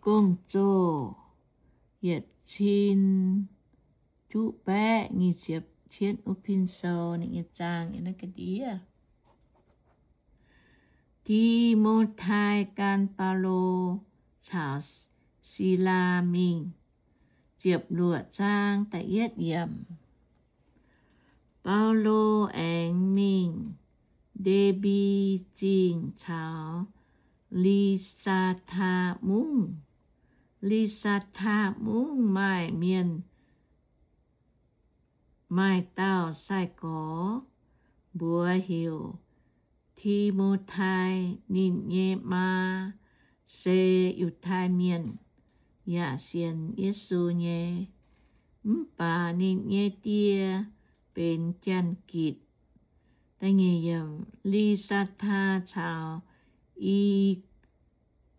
Gong-Zoh yietc cin juqv baeqv nyic ziepc cietv wuov pin sou ninh nyei zaang yiem naaiv ga'ndiev. Ti^mo^tai gan Baulo caux Silaa mingh. Ziepc luoqc zaang da'yietv yiemc. Baulo aengx mingh Nde^mbi Zingh caux Li^saa^taa Mungv. Li^saa^taa Mungv maaih mienh, maaih dauh sai-gorx mbuox heuc Ti^mo^tai. Ninh nyei maa se Yiutai Mienh yaac sienx Yesu nyei, mv baac ninh nyei die benx Janx-Gitc. Li^saa^taa caux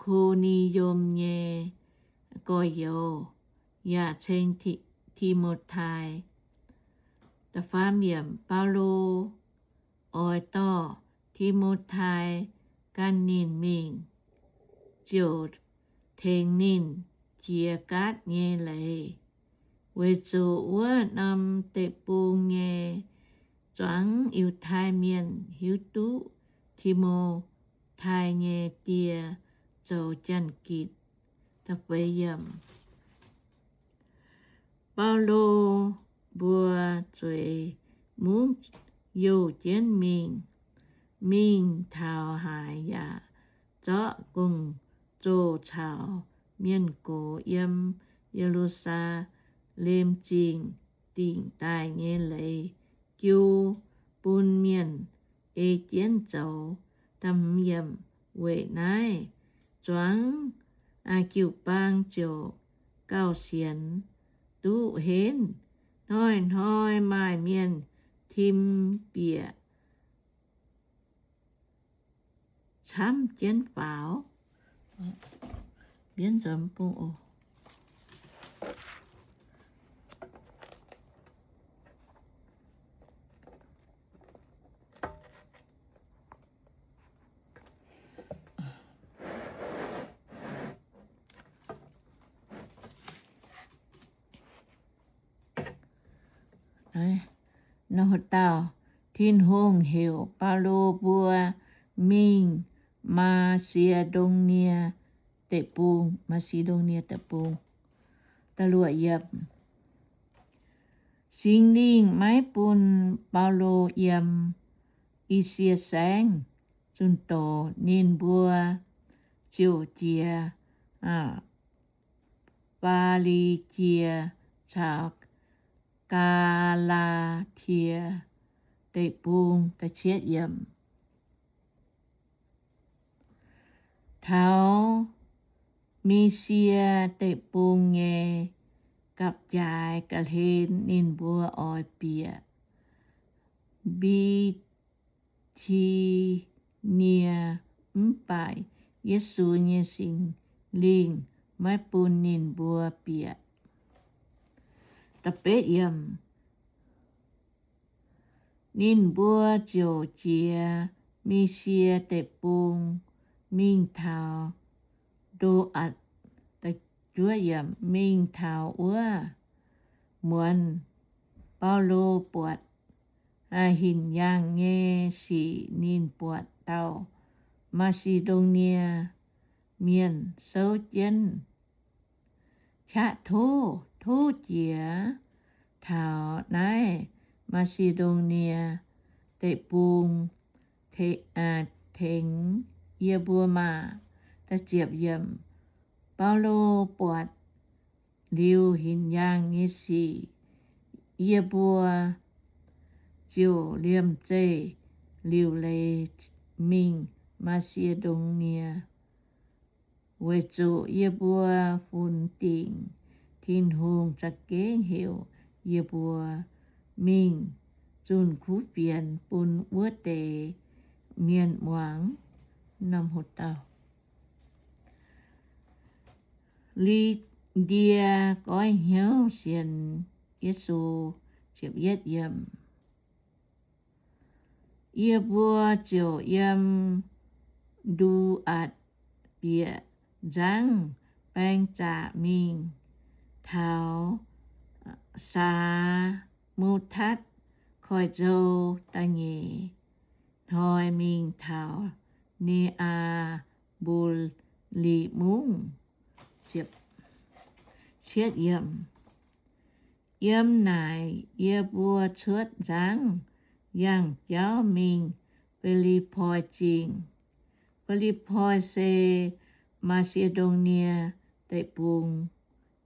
I^ko^ni^yom nyei gorx-youz yaac ceng Ti^mo^tai. Baulo oix dorh Ti^mo^tai gan ninh mingh, ziouc tengx ninh jiex gaatv nyei leiz, weic zuqc wuov norm deic-bung nyei zuangx Yiutai Mienh hiuv duqv Ti^mo^tai nyei die zoux Janx-Gitc. Baulo mbuo zueiz mungv youh jienv mingh. Mingh taux haaix yaac zorqv gong-zoh caux mienh gox yiem Ye^lu^saa^lem Zingh dingc daaih nyei leiz jiu bun mienh ei jienv zoux. Weic naaiv zuangx jiu-baang ziouc gauh sienx duqv henv. Hnoi-hnoi maaih mienh tim bieqc camv jienv faaux. Tin-Hungh heuc Baulo mbuo mingh Maa^si^ndo^nie Deic-Bung, Maa^si^ndo^nie Deic-Bung. Singx Lingh maiv bun Baulo yiem I^sie Saengv zunh doz, ninh mbuo ziouc jiex Baa^li^jie caux Gaa^laa^tie Deic-Bung. Taux Misie Deic-Bung nyei gapv-jaaix ga'hlen ninh mbuo oix bieqc Mbi^ti^nie, mv baac Yesu nyei Singx Lingh maiv bun ninh mbuo bieqc. Ninh mbuo ziouc jiex Misie Deic-Bung mingh taux Ndo^atc. Mingh taux wuov muonz Baulo buatc hinc yaangh nyei sic, ninh buatc dauh Maa^si^ndo^nie mienh souv jienv qaqv tov, Tov jiex taux naaiv Maa^si^ndo^nie Deic-Bung tengx yie mbuo maah! Baulo buatc liuz hinc yaangh nyei sic, yie mbuo ziouc liemh zeih liuc leiz mingh Maa^si^ndo^nie, weic zuqc yie mbuo funx dingc Tin-Hungh za'gengh heuc yie mbuo mingh zunh kuv fienx bun wuov deix mienh muangx. Li^ndie Goiv Hnyouv Sienx Yesu. Yie mbuo ziouc yiem Ndu^atc bieqc nzangv baeng zaqc mingh taux Saa^mu^tatv Koiv-Nzou da'nyeic hnoi mingh taux Ne^aa^mbu^li Mungv. Yiem naaic yie mbuo cuotv nzangv yangh jauv mingh Fi^lipv^poi Zingh. Fi^lipv^poi se Maa^si^ndo^nie Deic-Bung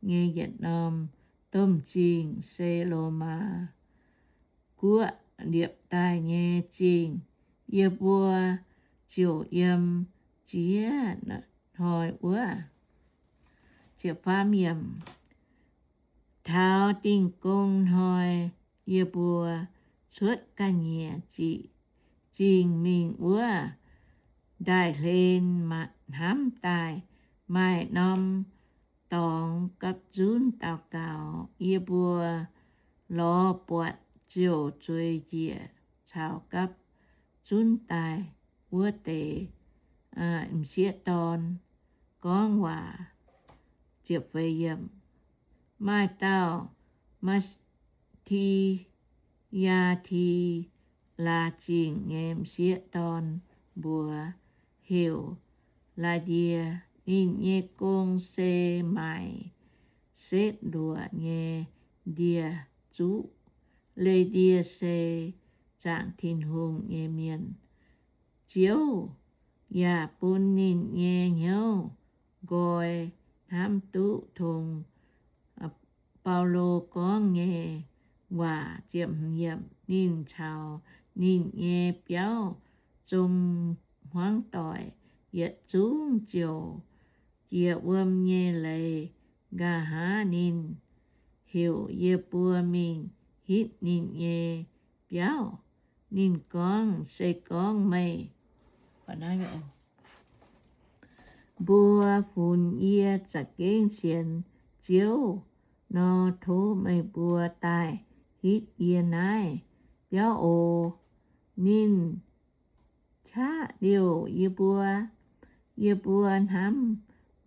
nyei yietc norm domh zingh, se Lomaa Guoqv liepc daaih nyei zingh. Yie mbuo ziouc yiem ziex hnoi wuov. Taux dingh gong hnoi, yie mbuo cuotv ga'nyiec ziqc zingh mingh wuov ndaaih hlen hnamv daaih maaih norm dorngx gapv zunv daux gaux. Yie mbuo lorz buatc ziouc zueiz njiec caux gapv zunv daaih wuov deix m'sieqv dorn gorngv waac. Maaih dauh Maa^ti^yaa^ti^laa Zingh nyei m'sieqv dorn mbuox heuc Laa^ndie. Ninh nyei gong se maaic setv luoqc nyei ndie-zuqv. Leih ndie se zaangc Tin-Hungh nyei mienh ziouv, yaac bun ninh nyei hnyouv nqoi hnamv duqv tong Baulo gorngv nyei waac. Ninh caux ninh nyei biauv zong hmuangv doic yietc zungv ziouc jiex wuom nyei leiz. Nqa'haav ninh heuc yie mbuo mingh hitv ninh nyei biauv. Ninh gorngv, Se gorngv meih mbuo funx yie za'gengh sienx Ziouv nor, tov meih mbuo daaih hitv yie naaiv biauv oc. Ninh qaqv liouh yie mbuo. Yie mbuo hnamv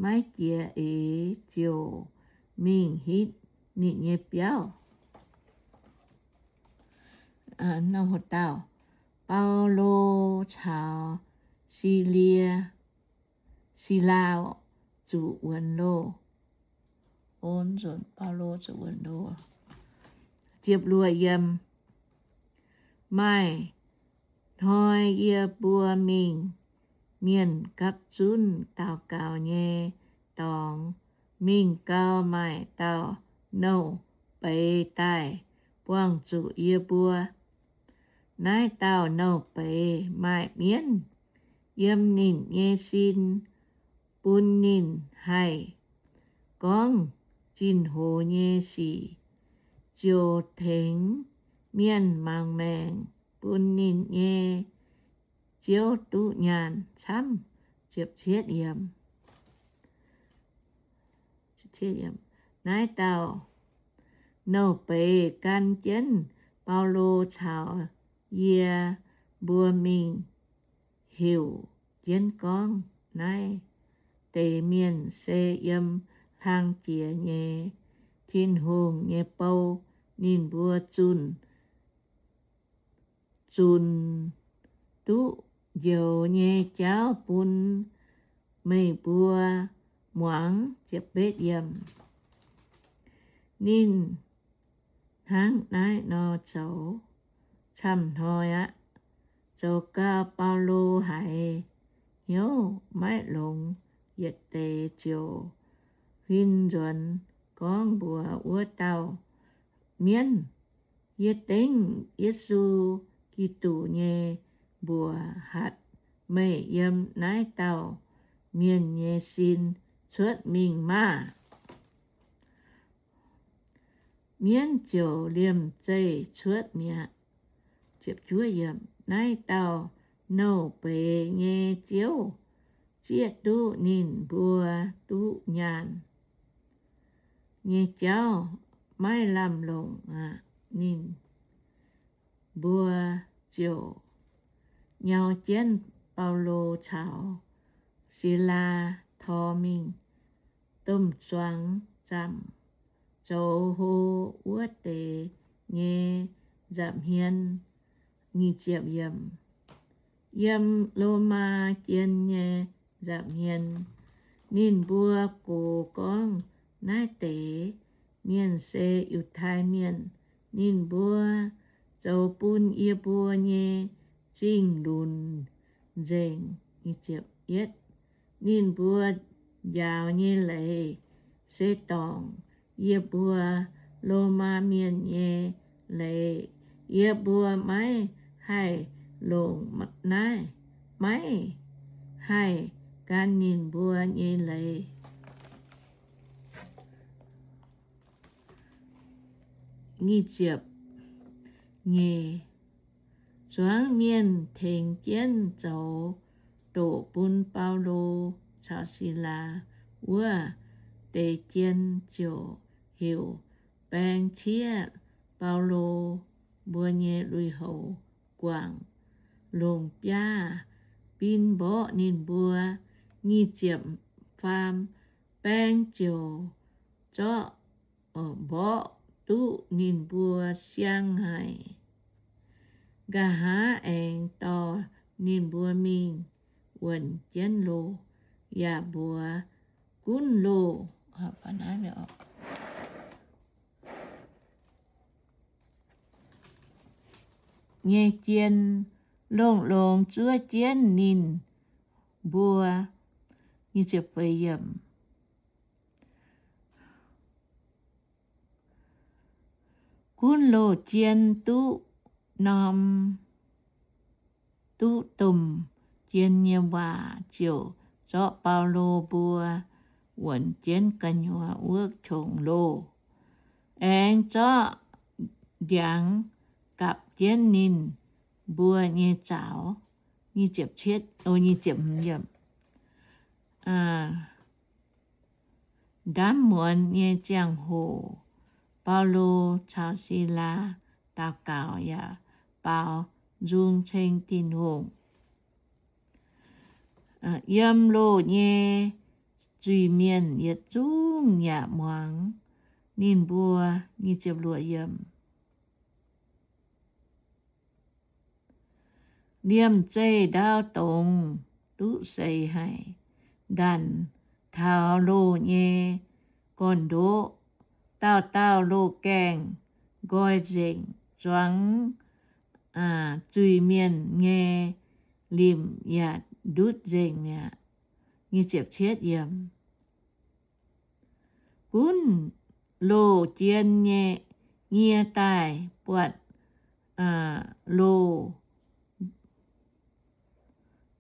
maiv jiex eix ziouc mingh hitv ninh nyei biauv. Baulo caux Silie, Silaa zuqc wuonx loh. Baulo zuqc wuonx loh. Maaih hnoi yie mbuo mingh mienh gapv zunv daux gaux nyei dorngx. Mingh gau, maaih dauh nouh beiz daaih buangh zuqc yie mbuo. Naaiv dauh nouh beiz maaih mienv yiem ninh nyei sin, bun ninh haih gorngv zinh hoz nyei sic, ziouc tengx mienh mangc maengc bun ninh nyei ziouv duqv nyaanh camv. Naaiv dauh nouh beiz gan jienv Baulo caux yie mbuo mingh heuc jienv gorngv, Naaiv deix mienh se yiem hlang jiex nyei Tin-Hungh nyei bou. Ninh mbuo zunh zunc duqv njoux nyei jauv bun meih mbuo muangx. Ninh hnangv naaiv nor zoux camv hnoi aqv. Zoux gau, Baulo haiz hnyouv maiv longx yietc deix ziouc huin nzuonx gorngv mbuox wuov dauh mienv, Yie dengv Yesu Giduc nyei mbuox hatc meih yiem naaiv dauh mienh nyei sin cuotv mingh maah! Mienv ziouc liemh zeih cuotv mi'aqv. Naaiv dauh nouh beiz nyei ziouv zieqv duqv ninh mbuo duqv nyaanh nyei jauv maiv lamh longc aqv. Ninh mbuo ziouc nyau jienv Baulo caux Silaa tor mingh domh zuangx zaamc zoux hlo wuov deix nyei nza'hmien. Yiem Lomaa jien nyei nza'hmien ninh mbuo gox gorngv, naaiv deix mienh se Yiutai Mienh. Ninh mbuo zoux bun yie mbuo nyei zingh lunc nzengc. Ninh mbuo njaaux nyei leiz se dorngc yie mbuo Lomaa Mienh nyei leiz. Yie mbuo maiv haih longc naaiv, maiv haih gan ninh mbuo nyei leiz. Zuangx mienh tengx jienv zoux doqc bun Baulo caux Silaa. Wuov deix jien ziouc heuc baeng ciev Baulo mbuo nyei lui-houx guangc longc biaav-bin mborqv ninh mbuo. Nyic ziepc faam. Baeng ziouc zorqv mborqv duqv ninh mbuo siang haic. Nqa'haav aengx dorh ninh mbuo mingh wuonc jienv loh, yaac mbuox gunv loh nyei jien longx-longx zuov jienv ninh mbuo. Gunv loh jien duqv norm, duqv domh jien nyei waac ziouc zorqv Baulo mbuo wuonc jienv gu'nyuoz wuov qongx loh, aengx zorqv ndiangx gapc jienv ninh mbuo nyei zaux. Ndamv muonz nyei ziangh hoc, Baulo caux Silaa daux gaux yaac baaux nzung ceng Tin-Hungh. Yiem loh nyei zuiz-mienh yietc zungv yaac muangx ninh mbuo. Liemh zeih ndau dongz duqv seix haic. Ndanc taux loh nyei gorn-ndoqv, dauh dauh loh gaengh nqoi nzengc. Zuangx zuiz-mienh nyei limc yaac ndutv nzengc mi'aqv. Gunv loh jien nyie daaih buatc loh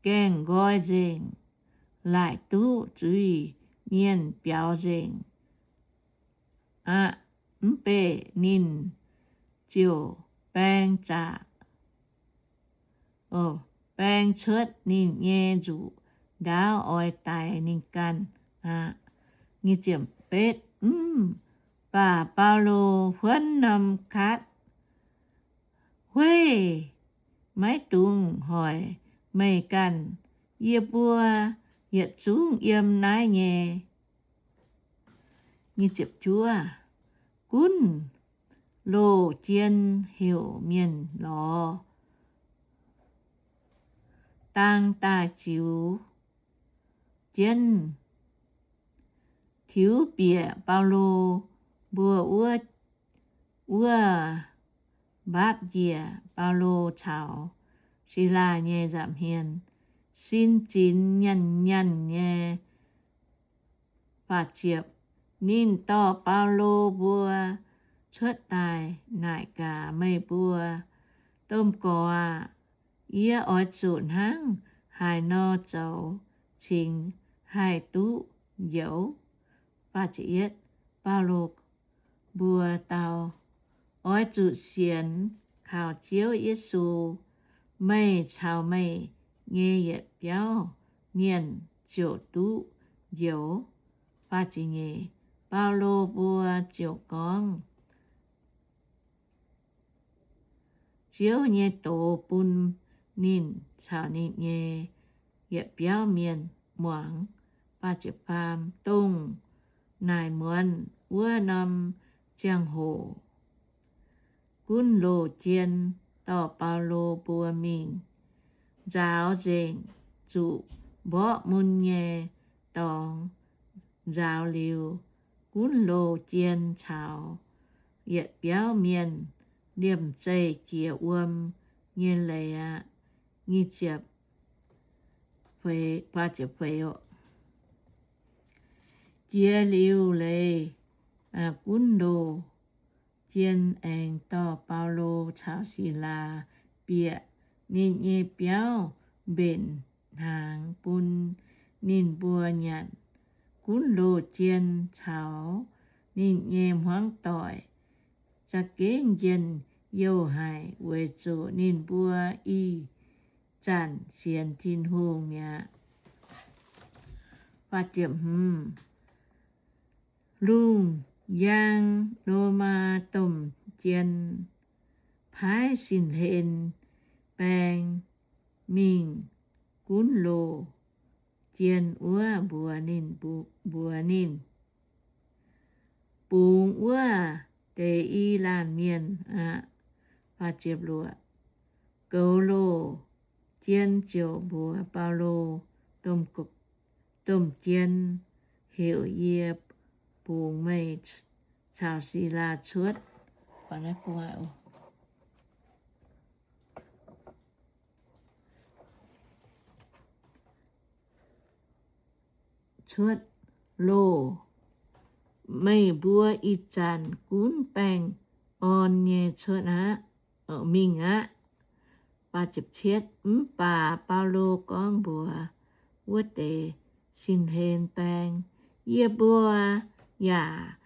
gaengh nqoi nzengc, laaic duqv zuiz-mienh biaux nzengc aqv. Mv baac ninh ziouc baeng zaqc, baeng cuotv ninh nyei nzuqc ndaauv oix daix ninh ganh aqv. Mv baac Baulo huonv norm katv, Hueiv, maiv dungx hoic meih ganh. Yie mbuo yietc zungv yiem naaiv nyei. Gunv loh jien heuc mienh lorz dang daaih ziux jienv, tiux bieqc Baulo mbuo wuov, wuov mbaapv njiec Baulo caux Silaa nyei nza'hmien, sin zinx nyanh nyanh nyei. Ninh dorh Baulo mbuo cuotv daaih naaic gaax, Meih mbuo domh gorx aah! Yie oix zuqc hnangv haaix nor zoux cingx haih duqv njoux? Baulo mbuo dau, Oix zuqc sienx kaux Ziouv Yesu, meih caux meih nyei yietc biauv mienh ziouc duqv njoux. Baulo mbuo ziouc gorngv Ziouv nyei doz bun ninh caux ninh nyei yietc biauv mienh muangx. Dongh naaic muonz wuov norm ziangh hoc, gunv loz jien dorh Baulo mbuo mingh nzaaux nzengc zuqc mborqv mun nyei dorngx. Nzaaux liuz, gunv loz jien caux yietc biauv mienh liemh zeih jiex wuom nyei leiz aqv. Jiex liuz leiz, gunv loz jien aengx dorh Baulo caux Silaa bieqc ninh nyei biauv mbenc hnaangx bun ninh mbuo nyanc. Gunv loz jien caux ninh nyei hmuangv doic za'gengh njien-youh haic, weic zuqc ninh mbuo ih zanc sienx Tin-Hungh mi'aqv. Lungh njang Lomaa domh jien paaiv Sin^len Baeng mingh gunv loz jien wuov mbuox ninh, mbuox ninh, Bungx wuov deix i laanh mienh aqv. Goux loz jien ziouc mbuox Baulo, Domh jien heuc yie bungx meih caux Silaa cuotv cuotv loz. Meih mbuo ih zanc gunv baengh orn nyei cuotv aqv, mingh aqv. Mv baac Baulo gorngv mbuox wuov deix Sin^len Baeng, Yie mbuo yaac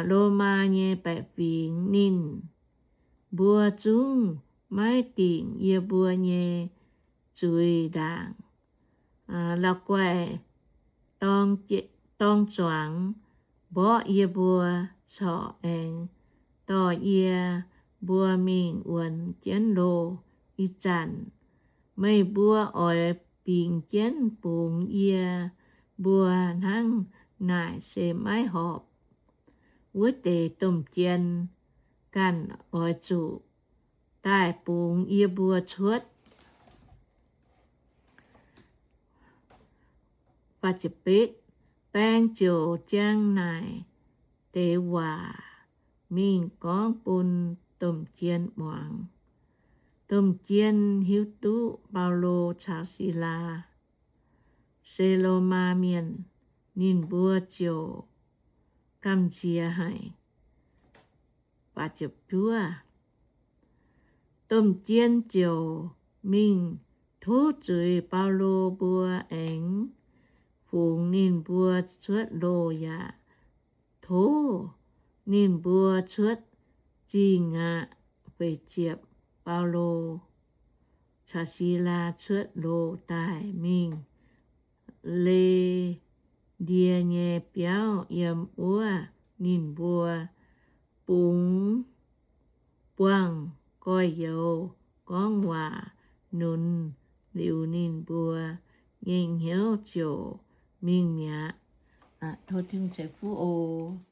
Lomaa nyei baeqc fingx. Ninh mbuo zungv maiv dingc yie mbuo nyei zuiz ndaangc. La'guaih dorng zuangx mborqv yie mbuo corc aengx dorh yie mbuo mingh wuonx jienv loh. Ih zanc meih mbuo oix bingx jienv bungx yie mbuo hnangv naaic se maiv horpc. Wuov deix domh jien ganh oix zuqc daaih bungx yie mbuo cuotv. Baeng ziouc jang naaic deix waac mingh gorngv bun domh jien muangx. Domh jien hiuv duqv Baulo caux Silaa se Lomaa mienh, ninh mbuo ziouc gamh nziex haic. Domh jien ziouv mingh tov zuiz Baulo mbuo aengx fungx ninh mbuo cuotv loh yaac tov ninh mbuo cuotv zingh aqv. Feix ziepc, Baulo caux Silaa cuotv loh daaih mingh Le^ndie nyei biauv. Yiem wuov ninh mbuo bungx buangh gorx-youz gorngv waac nunz liuz, ninh mbuo nyei hnyouv ziouc mingh mi'aqv. Tov Tin-Hungh ceix fuqv oc.